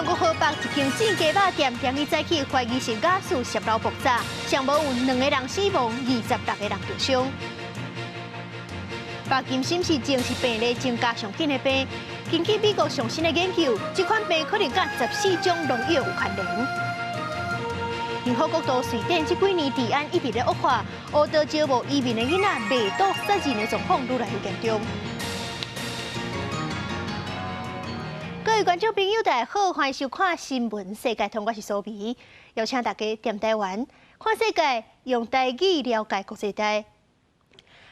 國河北一間煎雞肉店，今日早起懷疑是瓦斯洩漏爆炸，上無有兩个人死亡，26个人受傷。巴金森氏症是病例增加上緊的病，根據美國上新的研究，這款病可能佮14種農藥有關聯。法國都瑞典這幾年治安一直咧惡化，烏道招募移民的囡仔袂倒殺人的狀況愈來愈嚴重。各位觀眾朋友，大家好，歡迎收看《新聞世界通》，我是蘇眉，邀請大家踮台灣看世界，用台語了解國際大。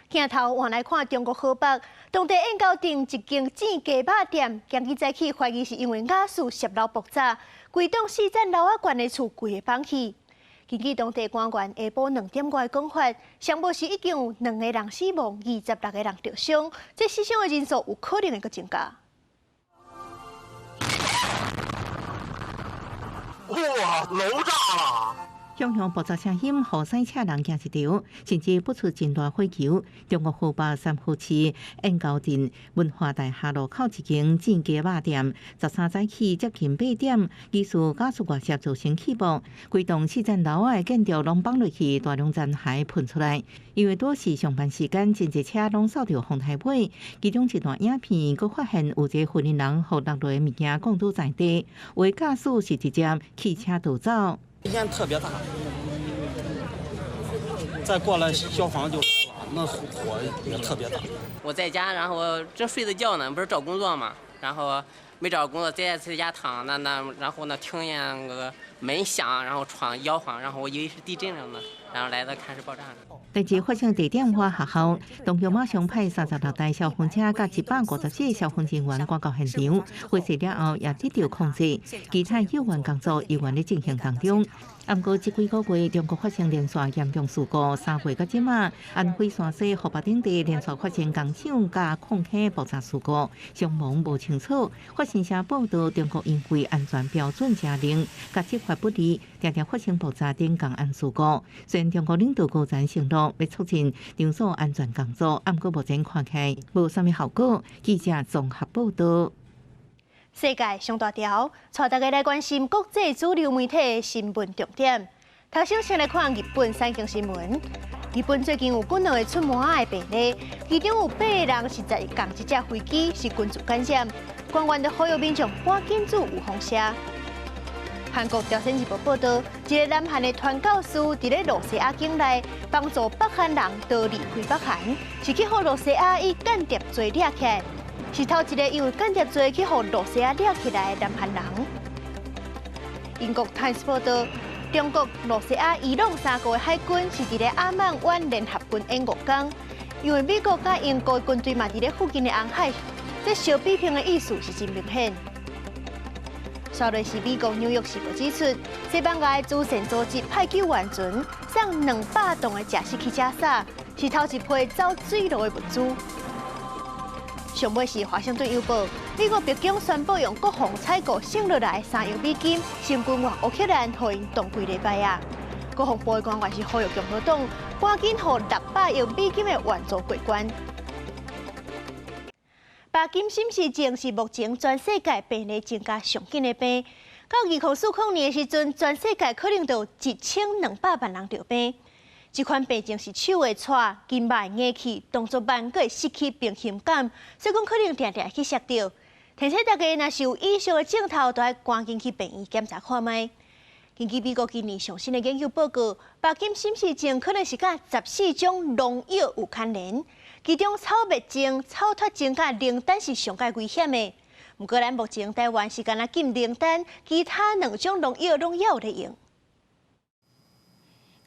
鏡頭換來看中國河北當地燕郊鎮一間煎雞肉店，今日早起懷疑是因為瓦斯洩漏爆炸，規棟四層樓仔懸的厝規个放去。根據當地官員下晡2點外的講法，上無是已經有兩个人死亡，26个人受傷，這死傷的人數有可能會閣增加。哇！樓炸了！響響爆炸聲音，予賽車人驚一跳，甚至噴出真大火球。中國河北三河市燕郊鎮文化大廈路口一間煎雞肉店，13早起接近8點，疑似瓦斯外洩造成氣爆，規棟四層樓仔的建築攏放落去，大量殘骸噴出來。因為拄是上班時間，真濟車攏掃著風台尾。其中一段影片，閣發現有一個婦人予落落的物件摃倒在地，有的駕駛是直接棄車逃走。煙特別大，再過來消防就來了，那火也特別大。我在家，然後正睡著覺呢，不是找工作嘛，然後沒找工作，在家躺，那然後呢，聽見個門響，然後床搖晃，然後我以為是地震了呢，然後來到看是爆炸了。代誌發生地點外學校，當局馬上派36台消防車佮154個消防人員趕到現場，火勢了後也得到控制，其他救援工作猶原咧進行當中。毋過這幾個月，中國發生連續嚴重事故，3月到這馬，安徽、山西、河北等地連續發生工廠佮礦坑爆炸事故，傷亡無清楚。法新社報導，中國因為安全標準誠嚴，佮執法不力，常常發生爆炸等工安事故。雖然中國領導高層承諾欲促進場所安全工作，毋過目前看起來無啥物效果。記者綜合報導。世界上大條，帶大家來關心國際主流媒體的新聞重點。頭先先來看日本產經新聞。日本最近有幾兩个出麻仔的病例，其中有八个人是在仝一架飛機是群聚感染，官員就呼籲民眾趕緊做預防射。韓國朝鮮日報報導，一个南韓的傳教士佇咧露西亞境內幫助北韓人逃離開北韓，是去予露西亞以間諜罪掠起來。是頭一个因為間諜罪去予露西亞掠起來的南韓人。英國《Times》報導，中國、露西亞、伊朗三國的海軍是佇咧阿曼灣聯合軍演五工，因為美國佮英國軍隊嘛佇咧附近的紅海，這相比拼的意思是真明顯。紲落是美國紐約時報指出，西班牙的慈善組織派救援船送200噸的食食去加沙，是頭一批走水路的物資。上尾是華盛頓郵報，美國白宮宣布用國防採購省落來3億美金，先軍援烏克蘭，予𪜶擋幾禮拜啊。國防部的官員是呼籲共和黨趕緊予600億美金的援助過關。巴金森氏症是目前全世界病例增加上緊的病，到2040年的時陣，全世界可能就有1200萬人著病。這款病症是手會掣、筋肉會硬去、動作慢，閣會失去平衡感，所以講可能定定會去摔著。提醒大家，若是有以上的症頭，就愛趕緊去病院檢查看覓。根據美國今年上新的研究報告，巴金森氏症可能是佮14種農藥有關聯，其中草滅症、草脫症佮靈丹是上蓋危險的。毋過咱目前台灣是干焦禁靈丹，其他兩種農藥攏猶有咧用。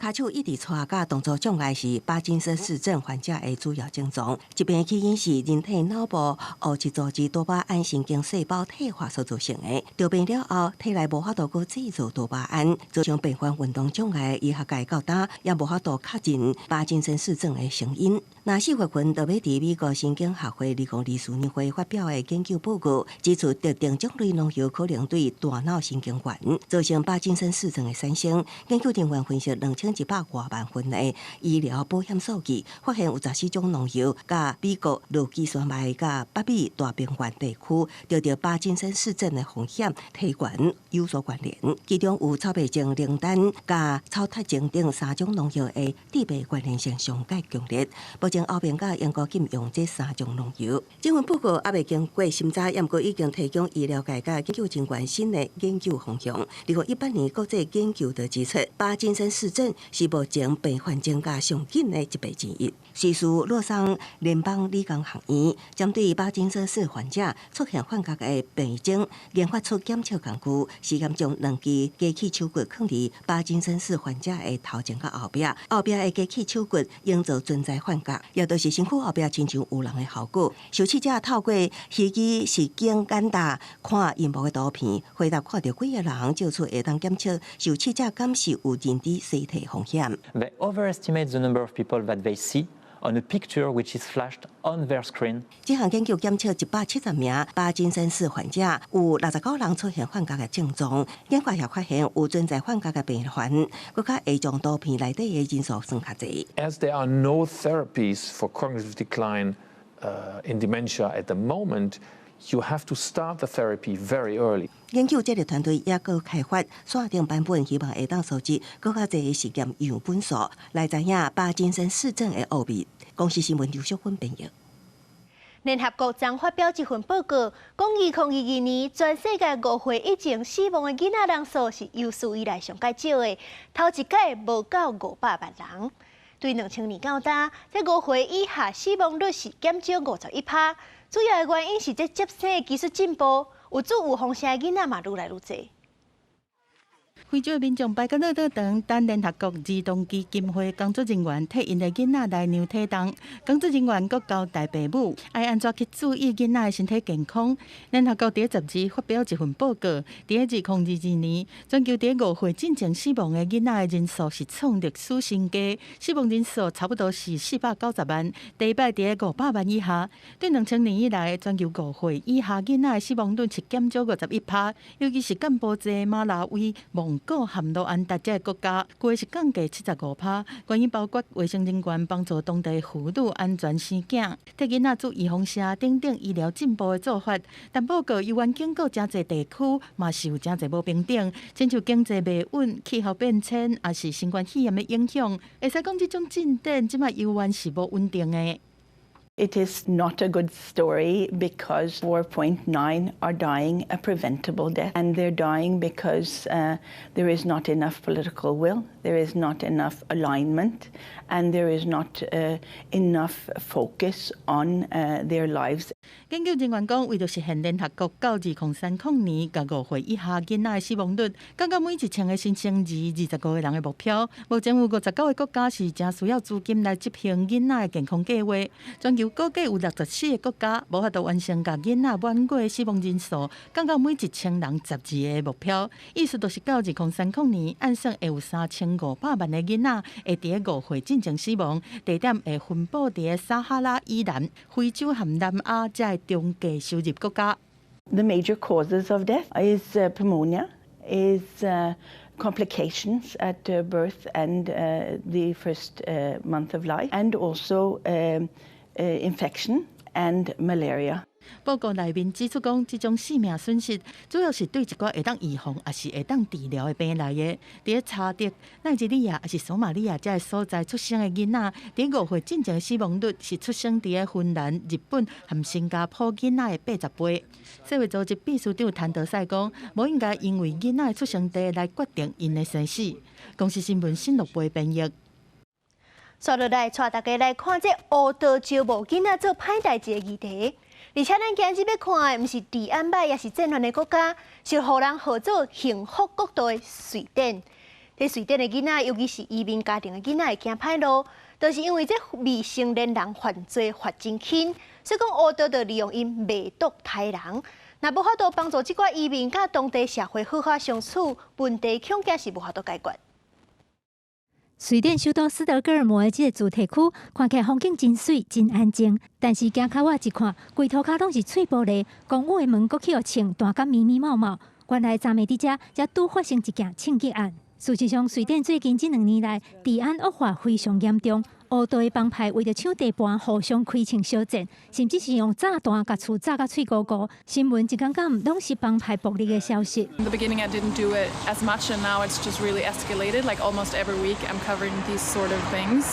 跤手一直掣佮動作障礙是巴金森氏症患者的主要症狀。疾病起因是人體腦部烏質組織多巴胺神經細胞退化所造成的。得病了後，體內無法度閣製造多巴胺，造成病患運動障礙。醫學界到今也無法度確認巴金森氏症的成因。那4月份特別佇美國神經學會2024年會發表的研究報告指出，特定種類農藥可能對大腦神經元造成巴金森氏症的產生。研究人員分析兩千1100外萬份的醫療保險數據，發現有14種農藥，佮美國落基山脈佮北美大平原地區著著帕金森氏症的風險提懸有所關聯。其中有草白症、靈丹佮草肽精等三種農藥的致病關聯性上蓋強烈。目前歐盟佮英國禁用這三種農藥。這份報告猶未經過審查，毋過已經提供醫療界佮研究人員新的研究方向。2018年國際研究就指出，帕金森氏症是目前病患增加上緊的疾病之一。瑞士洛桑聯邦理工學院針對帕金森氏患者出現幻覺的病徵，研發出檢測工具，試驗將兩支機器手骨囥佇帕金森氏患者的頭前佮後壁，後壁的機器手骨營造存在幻覺，也就是身軀後壁親像有人的效果。受試者透過虛擬實境眼罩看螢幕的圖片，回答看著幾个人，借此會當檢測受試者敢是有認知衰退風險。 They overestimate the number of people that they see on a picture which is flashed on their screen。這項研究檢測170名帕金森氏患者，有69人出現幻覺的症狀。研究也發現有存在幻覺的病患，閣較會將圖片內底的人數算較濟。 As there are no therapies for cognitive decline in dementia at the moment, you have to start the therapy very early. 研究這个團隊也閣開發線頂版本，希望會當收集閣較濟的實驗樣本數，來知影帕金森氏症的奧秘。公視新聞劉淑芬編譯。聯合國昨發表一份報告，講2022年全世界5歲以前死亡的囡仔人數是有史以來上蓋少的，頭一擺無到500萬人。對2000年到今，這5歲以下死亡率是減少51%，主要的原因是這接生的技術進步，有注有風險的囡仔嘛愈來愈濟。非洲的民眾排甲落落長，等聯合國兒童基金會工作人員替𪜶的囡仔來量體重。工作人員閣交代爸母愛按怎去注意囡仔的身體健康。聯合國佇12日發表一份報告，佇2022年，全球佇5歲進前死亡的囡仔的人數是創歷史新低，死亡人數差不多是490萬，第一擺佇500萬以下。對2000年以來，全球5歲以下囡仔的死亡率是減少51%，尤其是柬埔寨、馬拉維、蒙古和盧安達這个國家，規是降低75%。原因包括衛生人員幫助當地婦女安全生囝、替囡仔注預防射等等醫療進步的做法。但報告猶原警告，誠濟地區嘛是有誠濟無平等，親像經濟袂穩、氣候變遷，抑是新冠肺炎的影響，會使講這種進展這擺猶原是無穩定的。 It is not a good story because 4.9 are dying a preventable death, and they're dying because there is not enough political will, there is not enough alignment, and there is not enough focus on their lives. 研究人員講，為著實現聯合國到2030年，共5歲以下囡仔的死亡率降到每1000個新生兒25個人的目標，目前有59個國家是誠需要資金來執行囡仔的健康計劃。全球估計有64個國家無法度完成共囡仔滿月死亡人數降到每1000人12個目標，意思就是到2030年，按算會有3500萬個囡仔會佇5歲進前死亡，地點會分布佇撒哈拉以南、非洲和南亞這个中低收入國家。 The major causes of death is pneumonia, is complications at birth and the first month of life, and also infection and malaria. 報告內面指出講，這種性命損失主要是對一寡會當預防，抑是會當治療的病來的。佇查德、奈及利亞抑是索馬利亞這个所在出生的囡仔，佇5歲進前的死亡率是出生佇芬蘭、日本和新加坡囡仔的80倍。世衛組織秘書長譚德塞講，無應該因為囡仔的出生地來決定𪜶的生死。公視新聞新錄播編譯。紲落來，帶大家來看這烏道招募囡仔做歹代誌的議題。而且咱今日欲看的，毋是治安歹，抑是戰亂的國家，是予人號做幸福國度的瑞典。這瑞典的囡仔，尤其是移民家庭的囡仔，會行歹路，就是因為這未成年人犯罪犯真輕，所以講烏道就利用𪜶賣毒刣人。若無法度幫助這寡移民佮當地社會好好相處，問題恐驚是無法度解決。瑞典首都斯德哥爾摩的這个住宅區，看起來風景真媠、真安靜。但是行較遠一看，規塗跤攏是碎玻璃，公寓的門閣去予銃彈甲密密麻麻。原來昨暝佇遮才拄發生一件槍擊案。事實上，瑞典最近這兩年來治安惡化非常嚴重，烏道的幫派為著搶地盤，互相開槍相戰，甚至是用炸彈共厝炸甲碎糊糊。新聞一工工攏是幫派暴力的消息。 In the beginning, I didn't do it as much, and now it's just really escalated. Like almost every week, I'm covering these sort of things.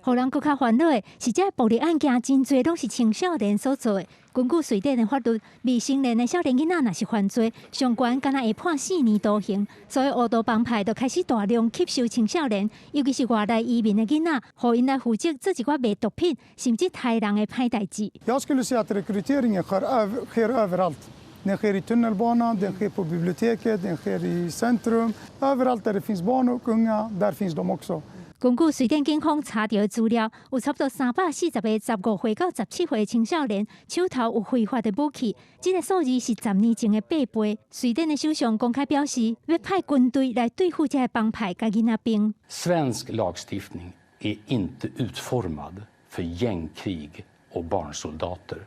予人閣較煩惱的是，這暴力案件真濟攏是青少年所做的。根據瑞典的法律，未成年的少年囡仔若是犯罪，上懸敢若會判4年徒刑。所以烏道幫派就開始大量吸收青少年，尤其是外來移民的囡仔，予𪜶來負責做一寡賣毒品，甚至刣人的歹代誌。 Jag skulle säga att rekryteringen sker överallt. Den sker i tunnelbanan, den sker på biblioteket, den sker i centrum. Överallt där det finns barn och unga, där finns de också. 根據瑞典警方查著的資料，有差不多340個15歲到17歲的青少年手頭有非法的武器，這個數字是10年前的8倍。瑞典的首相公開表示，欲派軍隊來對付這个幫派佮囡仔兵。 Svensk lagstiftning är inte utformad för gängkrig och barnsoldater.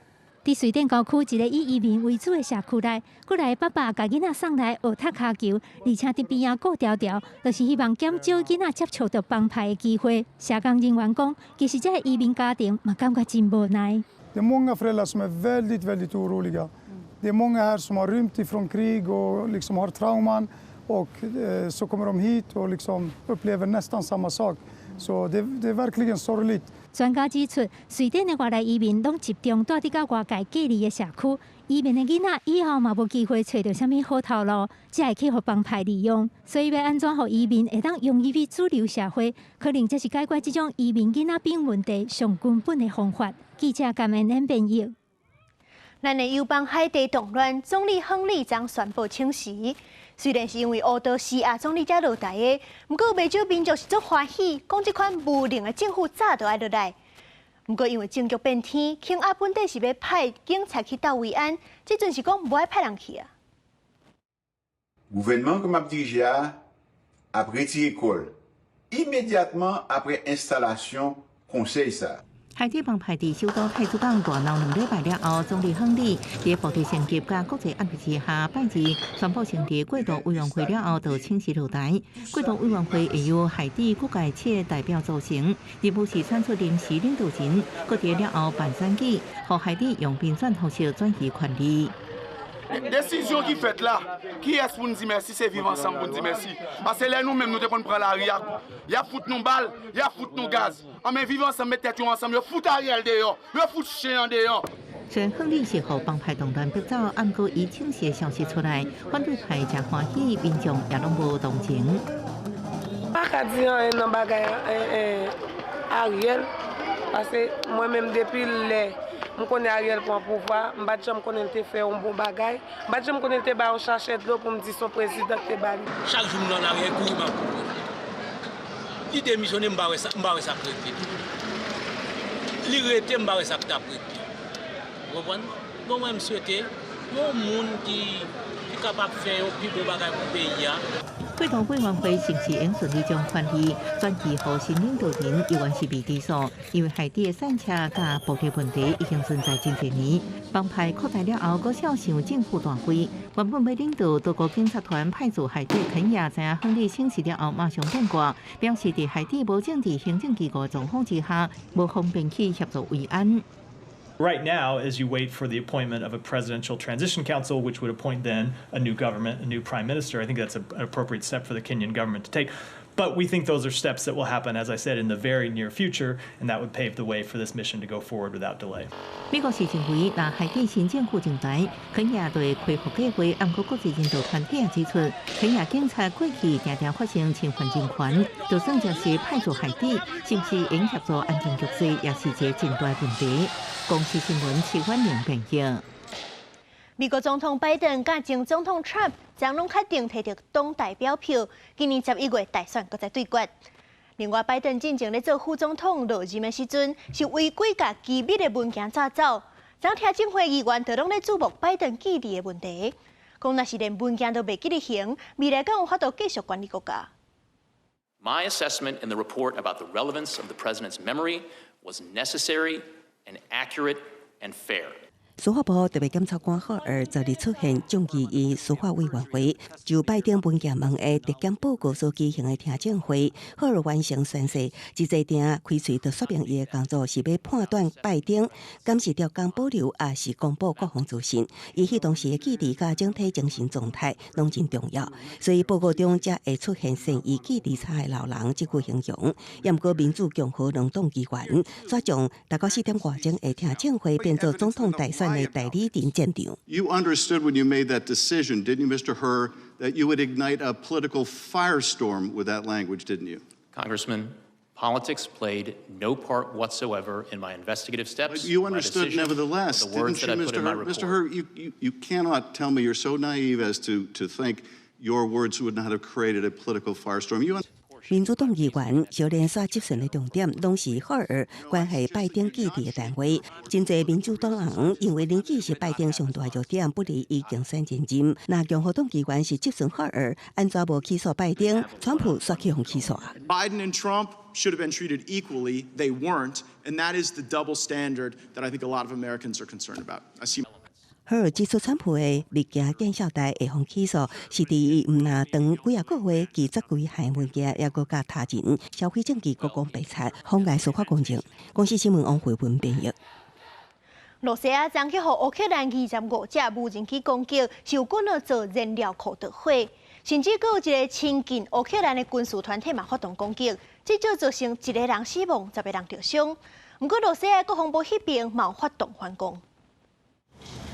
佇瑞典郊區一個以移民為主的社區內，幾來爸爸共囡仔送來學踢跤球，而且佇邊仔顧牢牢，就是希望減少囡仔接觸著幫派的機會。社工人員講，其實這个移民家庭嘛感覺真無奈。 Det är många föräldrar som är väldigt, väldigt oroliga. Det är många här som har rymt ifrån krig och liksom har trauman och så kommer de hit och liksom upplever nästan samma sak. Så det är verkligen sorgligt. 專家指出，瑞典的外來移民攏集中蹛佇佮外界隔離的社區，移民的囡仔以後嘛無機會揣著啥物好頭路，才會去予幫派利用。所以欲按怎予移民會當融入去主流社會，可能才是解決這種移民囡仔兵問題上根本的方法。記者甘恩恩編譯。咱的友邦海地動亂，總理亨利將宣布請辭。雖然是因為烏道施壓總理才落台的，毋過袂少民眾是足歡喜，講這款無能的政府早就愛落來。毋過因為政局變天，肯亞本底是欲派警察去鬥維安，這陣是講無愛派人去啊。 Gouvènman ke m ap dirije a ap retire kò l imedyatman apre enstalasyon konsèy sa. 海地幫派佇首都太子港大鬧2禮拜了後，總理亨利佇部隊升級佮國際壓力之下，拜二宣布成立過渡委員會了後，就請辭落台。過渡委員會會由海地各界七個代表組成，任務是選出臨時領導人，閣佇了後辦選舉，予海地用民選方式轉移權力。 Desizyon ki fèt la, kiyès pou n di mèsi, se Viv Ansanm pou n di mèsi. Paske lè nou menm nou te konn pran lari a, y ap fout nou bal, y ap fout nou gaz. Anben Viv Ansanm met tèt yo ansanm, yo fout Ariel deyò, yo fout chen an deyò. 雖然亨利是予幫派動亂逼走，毋過伊請辭的消息出來，反對派誠歡喜，民眾也攏無同情。 Pa ka di anyen nan bagay Ariel, paske mwen menm depi lè m konnen Ariel pran pouvwa, m pa janm konnen te fè yon bon bagay, m pa janm konnen te bay yon sachè dlo pou m di son prezidan te ba li. Chak jou m nan lari kouri m ap kouri. Li demisyone m pa wè sa, m pa wè sa k rete. Li rete m pa wè sa k t ap rete. Konprann? Bon mwen m swete yon moun ki ki kapab fè yon pi bon bagay pou peyi a. 過渡委員會是毋是會順利將權力轉移予新領導人，猶原是未知數。因為海地的散赤佮暴力問題已經存在真濟年，幫派擴大了後，閣數想政府大位。原本欲領導多國警察團派駐海地肯亞，知影亨利請辭了後，馬上變卦，表示佇海地無政治行政機構狀況之下，無方便去協助維安。 Right now, as you wait for the appointment of a presidential transition council, which would appoint then a new government, a new prime minister, I think that's an appropriate step for the Kenyan government to take. But we think those are steps that will happen, as I said, in the very near future, and that would pave the way for this mission to go forward without delay. 美國是認為，若海地新政府上台，肯亞就會恢復計劃。毋過國際人道團體也指出，肯亞警察過去常常發生侵犯人權，就算這是派駐海地，是毋是會協助安定局勢，也是一個真大問題。公視新聞徐婉玲編譯。美國總統拜登佮前總統川普，昨攏確定提著黨代表票，今年11月大選閣再對決。另外，拜登進前咧做副總統落任的時陣，是違規共機密的文件帶走。昨聽證會議員就攏咧矚目拜登記憶的問題，講若是連文件都袂記得還，未來敢有法度繼續管理國家？ My assessment in the report about the relevance of the president's memory was necessary and accurate and fair. 司法部特別檢察官霍爾昨日出現眾議院司法委員會，就拜登文件門的特檢報告所舉行的聽證會，霍爾完成宣誓，這坐定開喙就說明伊的工作是欲判斷拜登敢是著講保留，抑是公布國防資訊。伊彼當時的記憶佮整體精神狀態攏真重要，所以報告中才會出現善意記憶差的老人這句形容。也毋過民主共和兩黨議員煞將大概4點外鐘的聽證會變做總統大選的代理人戰場。 You understood when you made that decision, didn't you, Mr. Hur, that you would ignite a political firestorm with that language, didn't you? Congressman, politics played no part whatsoever in my investigative steps. But you my understood decision, nevertheless, or the words didn't that you, I put Mr. in my Hur? report. Mr. Hur, you cannot tell me you're so naive as to think your words would not have created a political firestorm. You 民主黨議員相連續質詢的重點，攏是霍爾關係拜登記憶的單位。真濟民主黨人認為年紀是拜登上大弱點，不利伊競選連任。若共和黨議員是質詢霍爾，按怎無起訴拜登，川普煞去予起訴啊。 Biden and Trump should have been treated equally. They weren't, and that is the double standard that I think a lot of Americans are concerned about. I see. 霍爾指出，川普的物件見效代會予起訴，是佇伊毋若長幾仔個月拒絕規項文件，抑閣佮他人銷毀證據，閣講白賊，妨礙司法公正。公視新聞王慧文編譯。羅西亞昨去予烏克蘭25架無人機攻擊，是有可能做燃料庫著火，甚至閣有一个親近烏克蘭的軍事團體嘛發動攻擊，至少造成一個人死亡，10個人著傷。毋過羅西亞國防部彼邊嘛有發動反攻。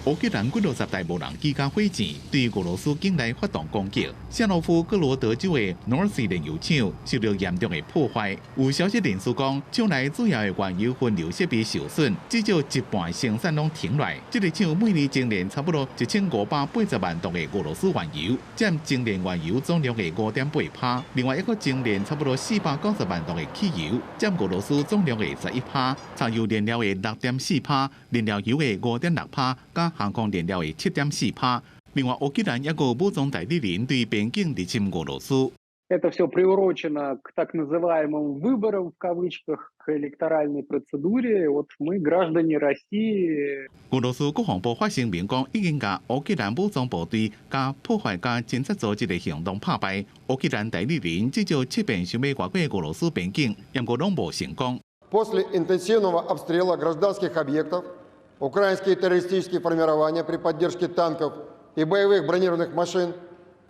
烏克蘭幾落十台無人機佮火箭對俄羅斯境內發動攻擊，謝羅夫哥羅德州的諾爾斯煉油廠受到嚴重的破壞。有消息人士講，廠內主要的原油分流設備受損，至少一半生產攏停落。這个廠每年精煉差不多1580萬桶的俄羅斯原油，佔精煉原油總量的5.8趴。另外一個精煉差不多490萬桶的汽油，佔俄羅斯總量的11趴。柴油燃料的6.4趴，燃料油的5.6趴，佮航空燃料的7.4趴。另外，烏克蘭抑閣有武裝代理人對邊境入侵俄羅斯。 Это все приурочено к так называемым выборам в кавычках, к электоральной процедуре. Вот мы, граждане России. 俄羅斯國防部發聲明講，已經共烏克蘭武裝部隊佮破壞佮偵察組織的行動拍敗。烏克蘭代理人至少七遍想欲越過俄羅斯邊境，毋過攏無成功。 После интенсивного обстрела гражданских объектов украинские террористические формирования при поддержке танков и боевых бронированных машин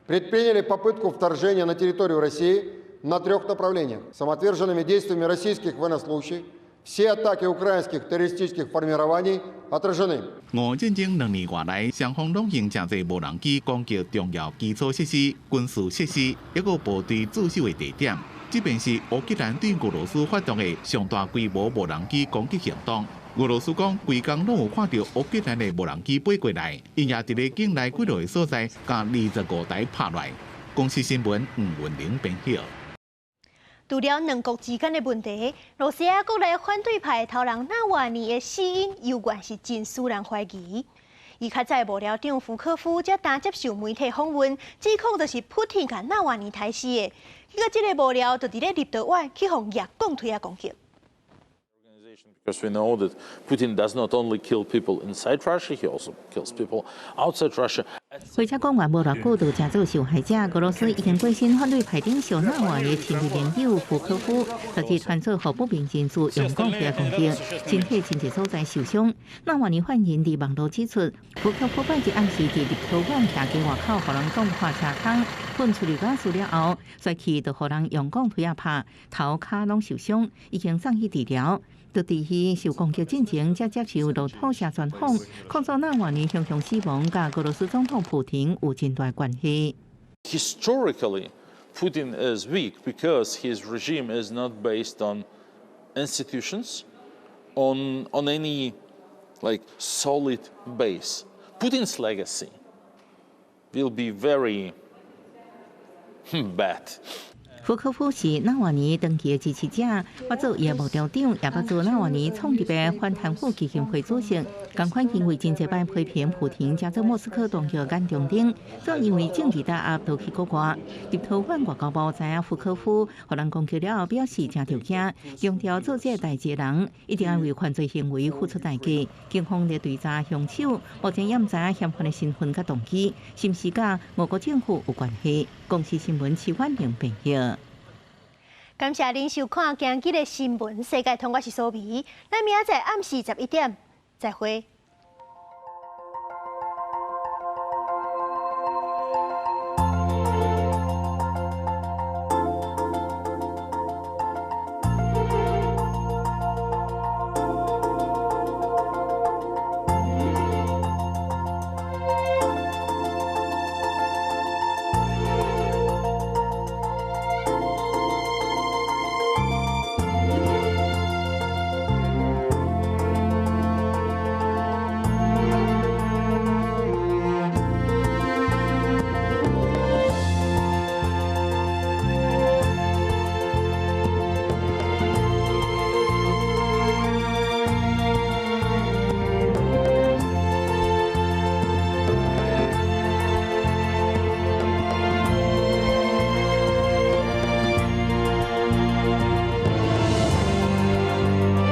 предприняли попытку вторжения на территорию России на трех направлениях. Самоотверженными действиями российских военнослужащих все атаки украинских террористических формирований отражены. 俄戰爭2年外來，雙方攏用誠濟無人機攻擊重要基礎設施、軍事設施，抑閣部隊駐守的地點。這便是烏克蘭對俄羅斯發動的上大規模無人機攻擊行動。俄羅斯講，規工攏有看著烏克蘭的無人機飛過來，𪜶也佇咧境內幾落个所在，共25台拍落。公視新聞吳文玲編譯。除了兩國之間的問題，羅西亞國內反對派頭人納瓦尼的死因猶原是真使人懷疑。伊較早幕僚長福科夫才當接受媒體訪問，指控就是普丁共納瓦尼刣死的。結果這个幕僚就佇咧立陶宛去予舉鋼槌仔攻擊。 Because we know that Putin does not only kill people inside Russia, he also kills people outside Russia. 火車講完無偌久，就成做受害者。俄羅斯已經過身反對派領袖納瓦尼親密盟友福科夫，昨日傳出予不明人士用鋼槌攻擊，身體真濟所在受傷。納瓦尼發言人佇網路指出，福科夫拜日暗時佇立陶宛徛街外口，予人擋破車窗，噴催淚瓦斯了後，摔去就予人用鋼槌仔拍，頭跤攏受傷，已經送去治療。就佇伊受攻擊進前，才接受路透社專訪，控訴納瓦尼兇相死亡，佮俄羅斯總統普廷有真大關係。 Historically, Putin is weak because his regime is not based on institutions, on any like solid base. Putin's legacy will be very bad. 福科夫是納瓦尼長期的支持者，捌做伊的幕僚長，也捌做納瓦尼創立的反貪腐基金會主席。仝款行為真濟擺批評普廷，成做莫斯科當局眼中釘，總因為政治打壓逃去國外。立陶宛外交部知影福科夫，予人攻擊了後表示誠著驚，強調做這個代誌的人一定愛為犯罪行為付出代價。警方咧追查兇手，目前也毋知影嫌犯的身份佮動機，是毋是佮俄國政府有關係。公視新聞徐婉玲編譯。感謝您收看今日的新聞世界通，我是蘇美，咱明仔載暗時11點再會。